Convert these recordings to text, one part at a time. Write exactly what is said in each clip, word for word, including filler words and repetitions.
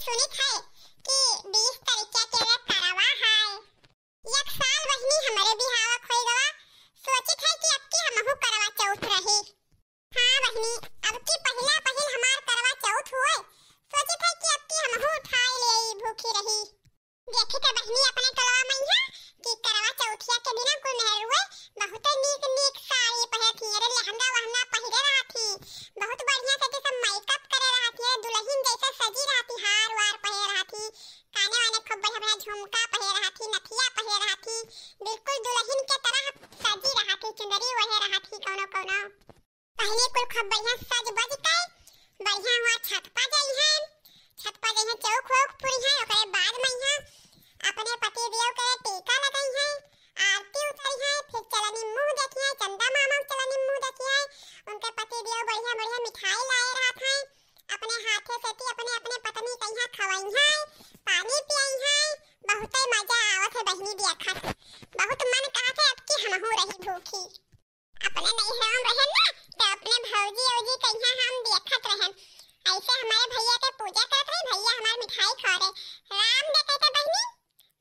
सुनित है कि बीस तारीख के करवा है। एक साल बहिनी हमरे बिहाव क होई गवा, सोचित है कि अब की हमहू करवा चौथ रही। हाँ बहिनी, अब की पहिला पहिल हमार करवा चौथ हुए, सोचित है कि अब की हमहू उठाई लेई भूखी रही। देखी त बहिनी अपने टोलवा मइहाँ कि करवा चौथिया के दिना कुल मेहरुए बहुते नीक नीक साड़ी पहिरत ही, अरे लहंगा वहंगा पहिरे रहत ही, बहुत बढ़िया से सब मेकअप करे रहत ही, अरे दुलहिन जैसे सजी रहत ही, हार वार पहिरे रहत ही, काने वाने खूब बढ़िया बढ़िया झुमका पहिरे रहत ही, नथिया पहिरे रहत ही, बिल्कुल दुलहिन के तरह सजी रहत ही, चुनरी ओढ़े रहत ही कौनो कौनो। पहिले कुल खूब बढ़िया सज बज के बढ़िया हुआ छत पा जइहैं, छत पा जइहैं, चौक वौक पुरिहैं, ओकरे बाद मइहाँ अपने पति देव के टीका लगइहैं, आरती उतरिहैं, फिर चलनी मुँह देखिहैं, चंदा मामा के चलनी मुँह देखिहैं, उनके पति देव बढ़िया बढ़िया मिठाई लाए रहत हैं, अपने हाथे से ती अपने अपने पत्नी कहिया खवइहैं, पानी पियइहैं, बहुते मजा आवत है बहिनी देखत, बहुत मन कहत है अब की हमहू रही भूखी। अपने नैहरवा में रहे ना, तो अपने भौजी औजी कहिया हम देखत रहन। ऐसे हमारे भैया के पूजा करत रहे, भैया हमार मिठाई खा रहे। राम देखते बहिनी,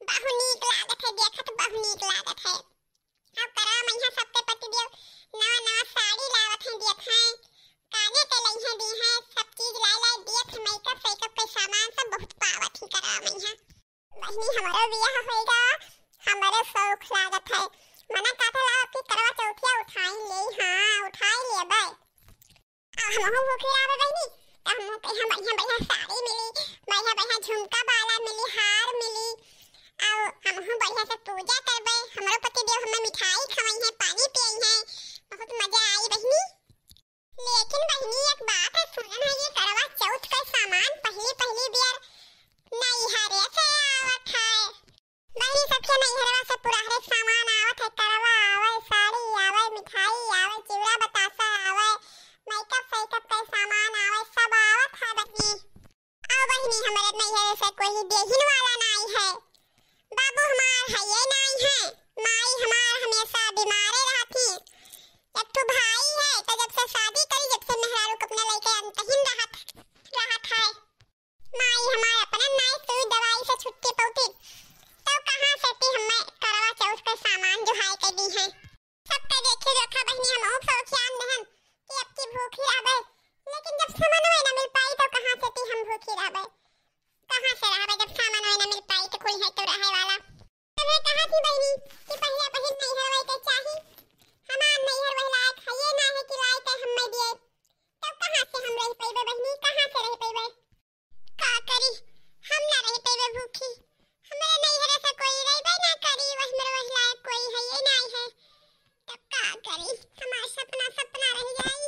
बहु नीक लागत है, देखत बहु नीक लागत है। अब करवा मइहाँ सबके पति देव नवा नवा साड़ी लावत हैं, दियत हैं, काने के लइहे दी हैं, सब चीज लाई लाई दियत हैं, मेकअप सेकअप के सामान सब बहुत पावत ही करवा मइहाँ। बहिनी, हमरो बियाह होइगा, हमरो शौक लागत है। मना काटे ला कि करवा चौथिया उठाई ले, हाँ, उठाई लेबे। आ हमहू भूखी रहबे बहिनी, त हमहू के यहाँ बढ़िया बढ़िया साड़ी मिली, बढ़िया बढ़िया झुमका बाला मिली, हार मिली। आ हमहू बढ़िया से पूजा करबे, हमरो पति देव हमें मिठाई खवइहे, पानी पियइहे, बहुत मजा आई बहिनी। लेकिन बहिनी, एक बात है, सुनन है ये करवा चौथ का सामान पहली पहली बियर नैहरे से आवत है। बहिनी, सबके नैहरवा से पुरहरे सामान आवत है, करवा आवे, साड़ी आवे, मिठाई आवे, चिवड़ा बतासा आवे, मेकअप सेकअप का सामान आवे, सब आवत है बहिनी। अउ बहिनी, हमरे नैहरे से कोई देहिन वाला नाई है। बाबू हमार हइये नाई है। माई हमार हमेशा बीमारे रहत ही। एक ठो भाई है, तो जब से शादी करी, जब से मेहरारू के अपने लइके अंतहीन रहत, रहत है। माई हमार अपने नाई सुई दवाई से छुट्टी पउती, तो कहाँ से ती हमें करवा चौथ के सामान जुहाई के दी है। सबके देखे जोखा बहिनी, हमहू सब ध्यान देहन कि अब की भूखी रहबे, लेकिन जब सामान वही ना मिल पाई तो कहाँ से ती हम भूखी रहबे, कहाँ से रहबे जब सामान वही ना मिल पाई तो कोई है तो रहे वाला। तबे कहा थी बहिनी कि पहिले पहिल नैहर वही के चाही, हमार नैहर वही लायक है ये ना है कि लायक है हमें दिए, तब कहाँ से हम रह पइबे बहिनी, कहाँ से रह पइबे? का करी, हम ना रह पइबे भूखी। हमरे नैहरे से कोई रहिबे ना करी, वह मेरे वही लायक कोई है ये नाई है। तब का करी, हमार सपना सपना रह जाई।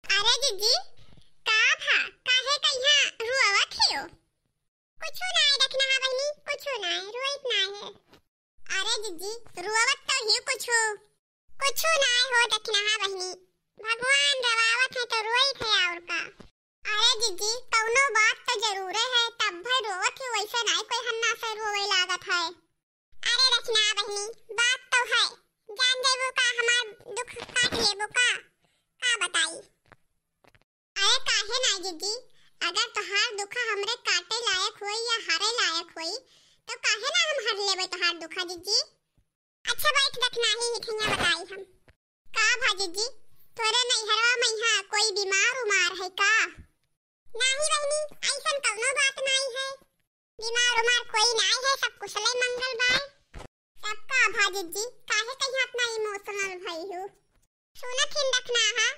अरे जिज्जी, का भा, काहे कहिया रोवत हियो? कुछो नाई रखना है बहिनी, कुछो नाई, रोइत नाई है। अरे जिज्जी, रोवत तो ही कुछो। कुछो नाय हो दखिनहा बहिनी, भगवान रवावत है तो रोइत है और का। अरे जिज्जी, कौनो बात तो जरूरे है, तब भर रोवत है, वैसे नाय कोई हन्ना से रोवे लागत है। अरे दखिनहा बहिनी, बात तो है, जान जाइबो का, हमार दुख काट लेबो का, का बताई। अरे काहे ना जिज्जी, अगर तोहार दुखा हमरे काटे लायक होई या हरे लायक होई, तो काहे ना हम हर लेबे तोहार दुखा जिज्जी। अच्छा बैठ दखिनहा, ही ठैया बताई हम। का भा जिज्जी, तोरे नैहरवा में यहाँ कोई बीमार उमार है का? नाही बहिनी, ऐसन कौनो बात नाही है। बीमार उमार कोई नाही है, सब कुशले मंगल बाय। तब का भा जिज्जी, काहे कहीं इतना emotional भई हो? सुनत हिन दखिनहा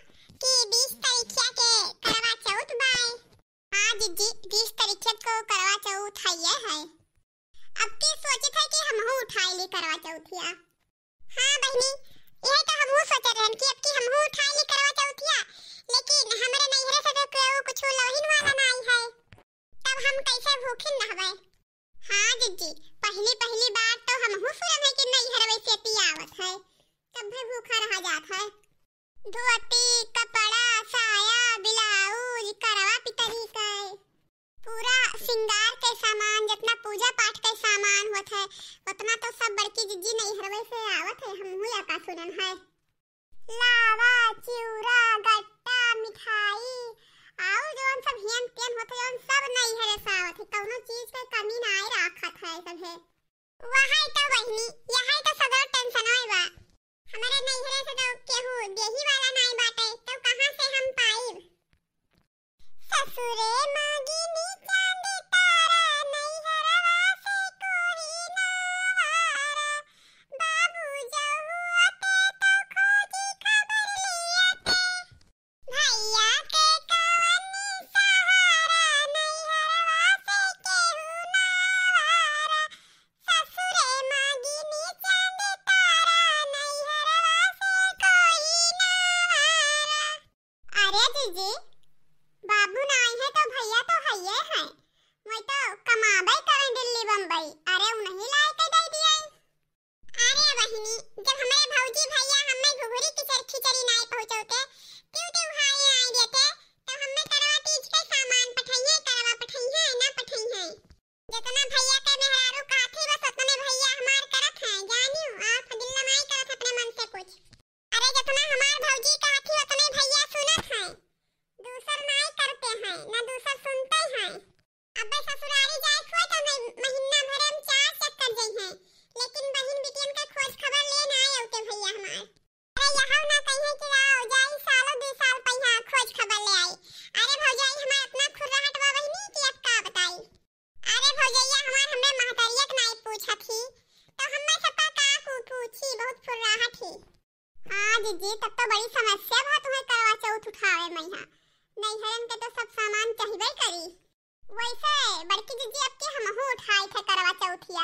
कि बीस तारीखिया के करवा चौथ बाय। हाँ जिज्जी, बीस तारीखिया को करवा चौथ है ये है। अब की सोचित है कि हमहू उठाई ली करवा चौथिया। हाँ बहिनी, यह तो हमहू सोचत रहन कि अब की हमहू उठाई ली करवा चौथिया, लेकिन हमरे नैहरे से तो केहू कुछ लवहिन वाला नाही है, तब हम कैसे भूखिन रहबे? हाँ जिज्जी, पहली पहली बार तो हमहू सुनत है कि नैहरवे से पियावत है, तब भी भूखा रहा जात है। धोती, कपड़ा, साया, ब्लाउज, करवा पितरी के पूरा सिंगार के सामान, जितना पूजा पाठ के सामान होत है, उतना तो सब बड़की जिज्जी नैहरवे से आवत है, हमहू या का सुनन है। लावा, चिउरा, गट्टा, मिठाई, आउ जौन सब हेन तेन होत है, हम सब नैहरे से आवत है, कौनो चीज के कमी नाई राखत है सब है। वही तो बहिनी, यही तो सगरो tension होई बा। हमरे नैहरे से तो केहू देही वाला नाई बाटे, तो कहाँ से हम पाइब? ससुरे मांगिनी चांदी तारा, नैहरवा से कोई ना वारा। बाबू जहुआते तो खोजी खबर लियाते। भैया के कवनी सहारा, नैहरवा से केहू ना वारा। ससुरे मांगिनी चांदी तारा, नैहरवा से कोई ना वारा। अरे जीजी, बाबू नाई है तो भैया तो हइये हैं। वही तो कमाबे करें दिल्ली बम्बई। अरे उन्हीं लाए के दे दिए। अरे बहिनी, जब हमरे भौजी भैया हमें घुघुरी की सर खिचड़ी नाई पहुँचौते, क्यों त्योहार नाई देते, तो हमें करवा चौथ के सामान पठाइए, करवा पठाइए, ना पठाइए। जितना भैया के मेहरारू काथी बस उतने भैया हमार करत हैं, जानियो, आप दिल नाई करत अपने मन से कुछ। अरे जितना हमार भौजी काथी उतने भैया सुनत हैं, दूसर नाई करते हैं, ना दूसर सुनते हैं। अबे ससुरारी जाए हुए तो नहीं, महीना भरे में चार चक्कर जइहें, लेकिन बहिन बिटियन के खोज खबर ले ना आए उते भैया हमार। अरे यहू ना कहिए कि आओ जाई सालों दो साल पहिया खोज खबर ले आई। अरे भौजाई हमार इतना खुर्राहट बा बहिनी कि अब का बताई। अरे भौजैया हमार हमें महतरिया के नाई पूछत ही, तो हमें सबका का कू पूछी, बहुत खुर्राहट ही। हाँ जीजी, तब तो बड़ी समस्या बा तुम्हें करवा चौथ उठावे में यहाँ। नैहरन के तो सब सामान चाहिए करी। वैसे बड़की जीजी, अब के हमहू उठाई थे करवा चौथिया।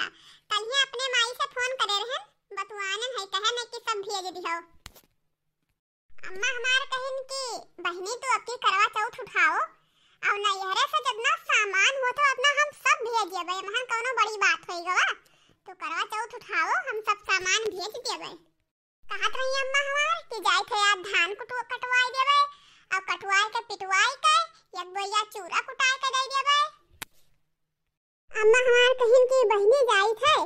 कलिया अपने माई से फोन करे रहन, बतुआनन है, कहे नहीं कि सब भेज दिहो। अम्मा हमार कहिन कि बहिनी तू अब की करवा चौथ उठाओ, और नैहरे से जितना सामान होत हो अपना हम सब भेज देबे, महन कौनो बड़ी बात होई गवा। तू करवा चौथ उठाओ, हम सब सामान भेज देबे। कहत रही अम्मा हमार कि जाए थे यार धान कुटु-, कटवाई देबे, और कटवाई के पिटवाई के एक बोइया चूरा कुटाए के दे देबे। अम्मा हमार कहिन कि बहिनी जाई थे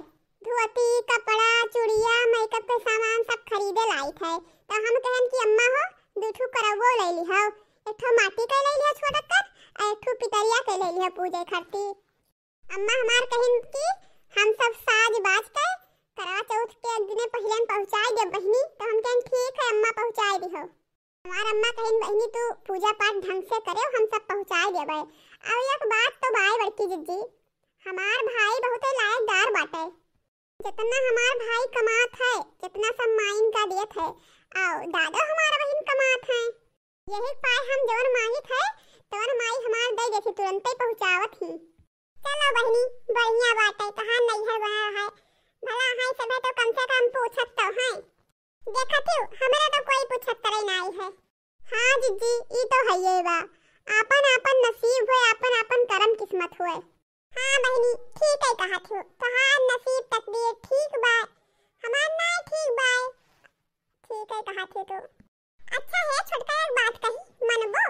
धोती, कपड़ा, चूड़िया, makeup के सामान सब खरीदे लाई थे। तो हम कहन कि अम्मा हो दू ठू करवो ले लिहो, एक ठो माटी के ले लिहो छोटक्कर, और एक ठो पितरिया के ले लिहो पूजे खरती। अम्मा हमार कहिन कि हम सब साज बाज के करवा चौथ के एक दिने पहिले हम पहुँचाई देब बहिनी। तो हम कहन ठीक है अम्मा, पहुँचाई दिहो। हमार अम्मा कहिन बहिनी तू पूजा पाठ ढंग से करे, हम सब पहुँचाई देबे। और एक बात तो बाय बड़की जिज्जी, हमार भाई बहुते लायकदार बाटे। जितना हमार भाई कमात है, जितना सब माइन का देत है, और दादा हमार बहिन कमात है। यही पाए हम जवन मांगित है, तवन माई हमार दे देती, तुरंते पहुँचावत ही। चलो बहिनी, बढ़िया बात है, तहार नैहर बना है, भला है सभे तो कम से कम पूछत तो है। देखत हो, हमरे तो कोई पूछत करे नाई है। हाँ जिज्जी, ई तो हइये बा, आपन आपन नसीब होए, आपन आपन करम किस्मत होए। हाँ बहिनी, ठीक है कहत हो, तहार नसीब तकदीर ठीक बा, हमार नाई ठीक बा। ठीक है कहत हो तू। अच्छा है छोटका, एक बात कही, मनबो?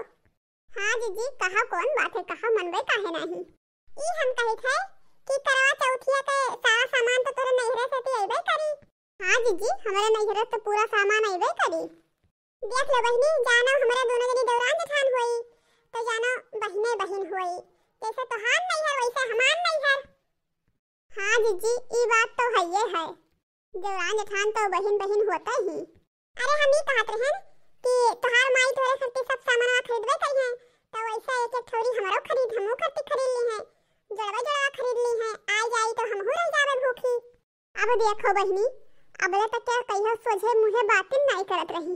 हाँ जिज्जी, कहा कौन बात है, कहा मनबे काहे नाही। ई हम कहित है कि करवा चौथिया के सारा सामान तो तोरे नैहरे से ती अइबे करी। हाँ जिज्जी, हमरे नैहरे तो पूरा सामान अइबे करी। देख लो बहिनी, जानो हमरे दोनों जनी देवरान जेठान होई, तो जानो बहिने बहिन होई। जैसे तोहार नैहर वैसे हमार नैहर। हाँ जिज्जी, ई बात तो हइये है। देवरान जेठान तो बहिन बहिन होते ही। अरे हम ई कहत रहन कि तोहार माई तोहरे खातिर सब सामानवा खरीदबे करिहें, तो वैसे एक एक ठौरी हमरो खरीद, हमहू खातिर खरीद लीहें, जोड़वा जोड़वा खरीद लीहें, आइ जाई तो हमहू रह जाबे भूखी। अब देखो बहिनी, अबले तक क्या कहियो सोझे मुँहे बातिन नाई करत रही।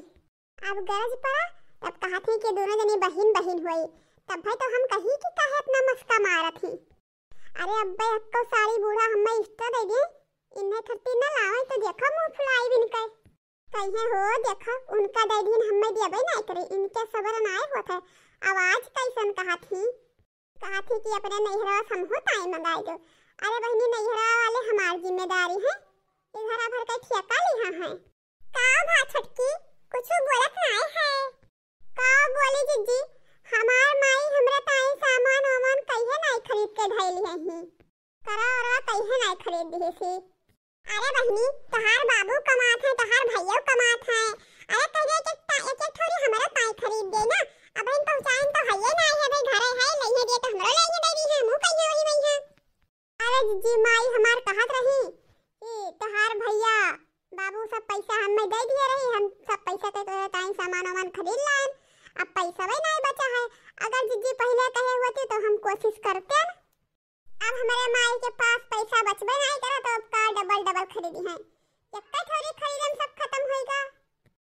अब गरज पड़ा, तब कहत ही कि दोनों जनी बहिन बहिन होई, तब भाई तो हम कही कि काहे इतना मस्का मारत ही। अरे अब्बे अक्को साड़ी बूढ़ा हमें extra दे दे, इन्हें खत्ती न लावे तो देखो मुँह फुलाई बिन के। कहिए हो देखो, उनका दे दीन हमें देबे नाई करे, इनके सबर नाई होत है। आवाज कैसन कहत ही? कहत ही कि अपने नैहरवा से हमहू ताई मंगाई दो। अरे बहिनी, नैहरवा वाले हमार जिम्मेदारी है, ई घरा भर के ठेका लिहा है। का भा छोटकी, कुछु बोलत नाई है? का बोली जिज्जी, हमार माई हमरे ताई सामान वामान कहिए नाई खरीद के धइली है ही। करा ओरवा कहिए नाई खरीद दिहे सी। अरे बहिनी, तोहार बाबू कमात है, तोहार भैया कमात है। अरे कह दे कि ता-, एक एक ठौरी हमरे ताई खरीद दे ना। अब इन पहुँचाइन तो हइये नाई है भाई, घरे है, लइहे दे तो हमरो ले पहिले कहे होती तो हम कोशिश करते। अब हमरे माई के पास पैसा बचबे नाहीं करा, तो अब का डबल डबल खरीदी हैं, एक्कै ठौरी खरीदे में सब खतम होइगा।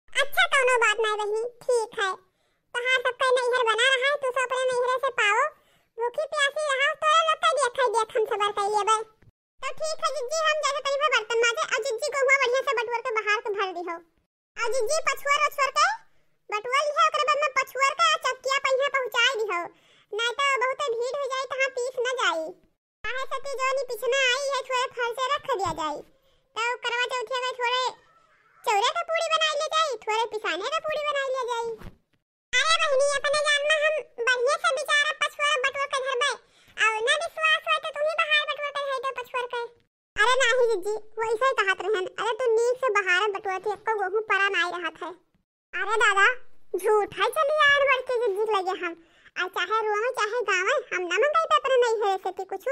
अच्छा, कौनो बात नाहीं बहिनी, ठीक है, तोहार सबकै नैहर बना रहा है, तू सब अपने नैहरे से पाओ, भूखी प्यासी रहा, तोरे लोग का देखै देख हम सबर कर लेबै। तो ठीक है जिज्जी, हम जाके तनी भर बर्तन माजे, और जिज्जी को हुआ बढ़िया से बटोर के बहार के भर दिहो। और जिज्जी पछुअर वछुअर के बटोर लिहो, ओकरे बाद में पछुअर के चक्किया पहिया पहुँचाई दिहो, नाहीं तो बहुत भीड़ हो जाई, तहाँ पीस न जाई। काहे से कि जोनी पिछना आई है, थोड़े फल से रख दिया जाई, तो करवा चौथिया के थोड़े चौरे के पूड़ी बनाई ले जाई, थोड़े पिसाने के पूड़ी बनाई ले जाई। अरे बहिनी, अपने जान में हम बढ़िया से विचार पछुअर बटुअर के धरबै। और ना विश्वास होय तो तुम्ही बहार बटुअर के धर दो पछुअर के। अरे नाही जिज्जी, वैसे ही कहत रहन। अरे तू नीक से बहार बटुअर थी, एको गोहूं परा नाई रहत है। अरे दादा, झूठ है, चली आन बड़की जिज्जी के लगे हम। और चाहे रोवे चाहे गावे, हम ना मंगाई पे अपने नैहरे से कि कुछ।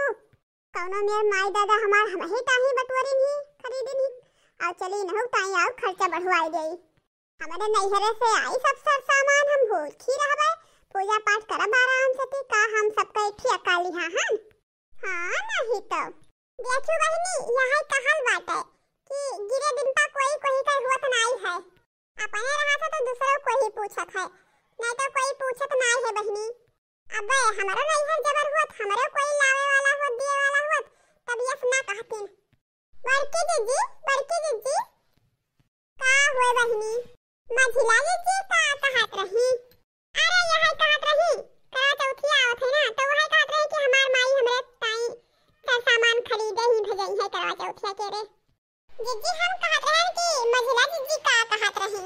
कौनो मेर माई दादा हमार हम ही ताही बटुअरी नहीं खरीदी नहीं। और चली नहु ताई और खर्चा बढ़वाई गई। हमरे नैहरे से आई सब सर सामान, हम भूखी रहबै, पूजा पाठ करब आराम से, ती का हम सबका एक ठिया काली हाँ हन? हाँ, नहीं तो। देखू बहिनी, यह कहल बाटे कि गिरे दिन पा कोई कोई का हुअत नाई है। अपने रहा था तो दूसरो कोई पूछत है, नहीं तो कोई पूछत नाई है बहिनी। अबे हमरो नैहर जबर हुअत, हमरो कोई लावे वाला हुअत, दिए वाला हुअत, तब यस ना कहतीन। बड़की जिज्जी, बड़की जिज्जी, का हुए बहिनी? मझिला जिज्जी का कहत रही? अरे यह कहत रही, करवा चौथिया आवत है ना, तो वह कहत रही कि हमार माई हमरे ताई सर सामान खरीदे ही भेजई है करवा चौथिया के रे। जिज्जी हम कहत रहन कि मझिला जिज्जी का कहत रही?